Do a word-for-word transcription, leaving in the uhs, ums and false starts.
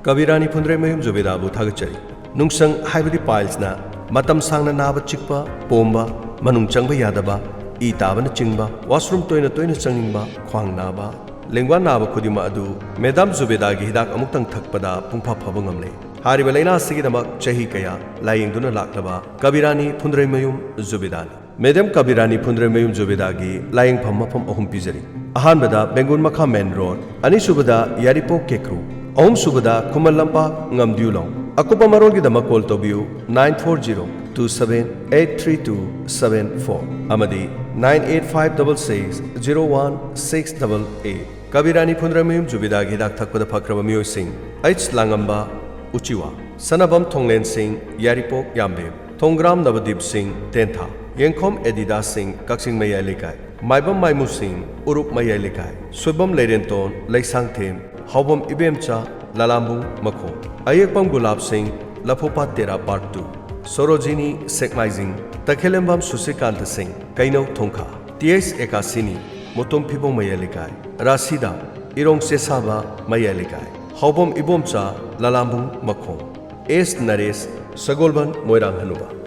ꯀꯕꯤꯔꯥꯅꯤ ꯐꯨꯟꯗ꯭ꯔꯩꯃꯌꯨꯝ ꯖꯨꯕꯦꯗꯥꯕꯨ ꯊꯥꯒꯠꯆꯔꯤ꯫ ꯅꯨꯡꯁꯪ ꯍꯥꯏꯕꯗꯤ piles ꯅ ꯃꯇꯝ ꯁꯥꯡꯅ ꯅꯥꯕ, ꯆꯤꯛꯄ, ꯄꯣꯝꯕ, ꯃꯅꯨꯡ ꯆꯪꯕ ꯌꯥꯗꯕ, ꯏ ꯇꯥꯕꯅꯆꯤꯡꯕ, washroom ꯇꯣꯏꯅ ꯇꯣꯏꯅ ꯆꯪꯅꯤꯡꯕ, ꯈ꯭ꯋꯥꯡ ꯅꯥꯕ, ꯂꯦꯡꯕꯥꯟ ꯅꯥꯕ ꯈꯨꯗꯤꯡꯃꯛ ꯑꯗꯨ ꯃꯦꯗꯥꯝ ꯖꯨꯕꯦꯗꯥꯒꯤ ꯍꯤꯗꯥꯛ ꯑꯃꯨꯛꯇꯪ ꯊꯛꯄꯗ ꯄꯨꯡꯐ ꯐꯕ ꯉꯝꯂꯦ꯫ ꯍꯥꯏꯔꯤꯕ ꯂꯥꯏꯅꯥ ꯑꯁꯤꯒꯤꯗꯃꯛ ꯆꯍꯤ ꯀꯌꯥ ꯂꯥꯌꯦꯡꯗꯨꯅ ꯂꯥꯛꯂꯕ ꯀꯕꯤꯔꯥꯅꯤ ꯐꯨꯟꯗ꯭ꯔꯩꯃꯌꯨꯝ ꯖꯨꯕꯦꯗꯥꯅꯤ꯫ ꯃꯦꯗꯥꯝ ꯀꯕꯤꯔꯥꯅꯤ ꯐꯨꯟꯗ꯭ꯔꯩꯃꯌꯨꯝ ꯖꯨꯕꯦꯗꯥꯒꯤ ꯂꯥꯌꯦꯡꯐꯝ ꯃꯐꯝ ꯑꯍꯨꯝ ꯄꯤꯖꯔꯤ꯫ ꯑꯍꯥꯟꯕꯗ ꯕꯦꯡꯒꯨꯜ ꯃꯈꯥ main road, ꯑꯅꯤꯁꯨꯕꯗ ꯌꯥꯏꯔꯤꯄꯣꯛ ꯀꯦꯀ꯭ꯔꯨ, ꯑꯍꯨꯝꯁꯨꯕꯗ ꯈꯨꯃꯟ ꯂꯝꯄꯥꯛ, ꯉꯝꯗꯤꯌꯨꯂꯣꯡ꯫ ꯑꯀꯨꯞꯄ ꯃꯔꯣꯜꯒꯤꯗꯃꯛ call ꯇꯧꯕꯤꯌꯨ nine four zero two seven eight three two seven four ꯑꯃꯗꯤ nine eight five double six zero one six double eight꯫ ꯀꯕꯤꯔꯥꯅꯤ ꯐꯨꯟꯗ꯭ꯔꯩꯃꯌꯨꯝ ꯖꯨꯕꯦꯗꯥꯒꯤ ꯍꯤꯗꯥꯛ ꯊꯛꯄꯗ ꯐꯈ꯭ꯔꯕ ꯃꯤꯑꯣꯏꯁꯤꯡ: ꯑꯩꯆ ꯂꯥꯡꯉꯝꯕ, ꯎꯆꯤꯋꯥ, ꯁꯅꯥꯕꯝ ꯊꯣꯡꯂꯦꯟꯁꯤꯡ, ꯌꯥꯏꯔꯤꯄꯣꯛ ꯌꯥꯝꯕꯦꯝ, ꯊꯣꯡꯒ꯭ꯔꯥꯝ ꯅꯕꯗꯤꯞ ꯁꯤꯡ, ꯇꯦꯟꯊꯥ, ꯌꯦꯡꯈꯣꯝ ꯑꯦꯗꯤꯗꯥꯁ ꯁꯤꯡ, ꯀꯛꯆꯤꯡ ꯃꯌꯥꯏ ꯂꯩꯀꯥꯏ, ꯃꯥꯏꯕꯝ ꯃꯥꯏꯃꯨ ꯁꯤꯡ, ꯎꯔꯨꯞ ꯃꯌꯥꯏ ꯂꯩꯀꯥꯏ, ꯁꯣꯏꯕꯝ ꯂꯩꯔꯦꯟꯇꯣꯟ, ꯂꯩꯁꯥꯡꯊꯦꯝ, ꯍꯥꯎꯕꯝ ꯏꯕꯦꯝꯆꯥ, ꯂꯂꯥꯝꯕꯨꯡ ꯃꯈꯣꯡ, ꯑꯌꯦꯛꯄꯝ ꯒꯨꯂꯥꯞ ꯁꯤꯡ, ꯂꯐꯨꯄꯥꯠ ꯇꯦꯔꯥ part two, ꯁꯣꯔꯣꯖꯤꯅꯤ ꯁꯦꯛꯃꯥꯏꯖꯤꯡ, ꯇꯈꯦꯂꯦꯝꯕꯝ ꯁꯨꯁꯤꯀꯥꯟꯇ ꯁꯤꯡ, ꯀꯩꯅꯧ ꯊꯣꯡꯈꯥ, ꯇꯤ ꯑꯩꯆ ꯑꯦꯀꯥꯁꯤꯅꯤ, ꯃꯨꯇꯨꯝ ꯐꯤꯕꯣꯡ ꯃꯌꯥꯏ ꯂꯩꯀꯥꯏ, ꯔꯥꯁꯤꯗꯥ, ꯏꯔꯣꯡ ꯆꯦꯁꯥꯕ ꯃꯌꯥꯏ ꯂꯩꯀꯥꯏ, ꯍꯥꯎꯕꯝ ꯏꯕꯣꯝꯆꯥ, ꯂꯂꯥꯝꯕꯨꯡ ꯃꯈꯣꯡ, ꯑꯦꯁ ꯅꯔꯦꯁ, ꯁꯒꯣꯜꯕꯟ ꯃꯣꯏꯔꯥꯡ ꯍꯅꯨꯕ꯫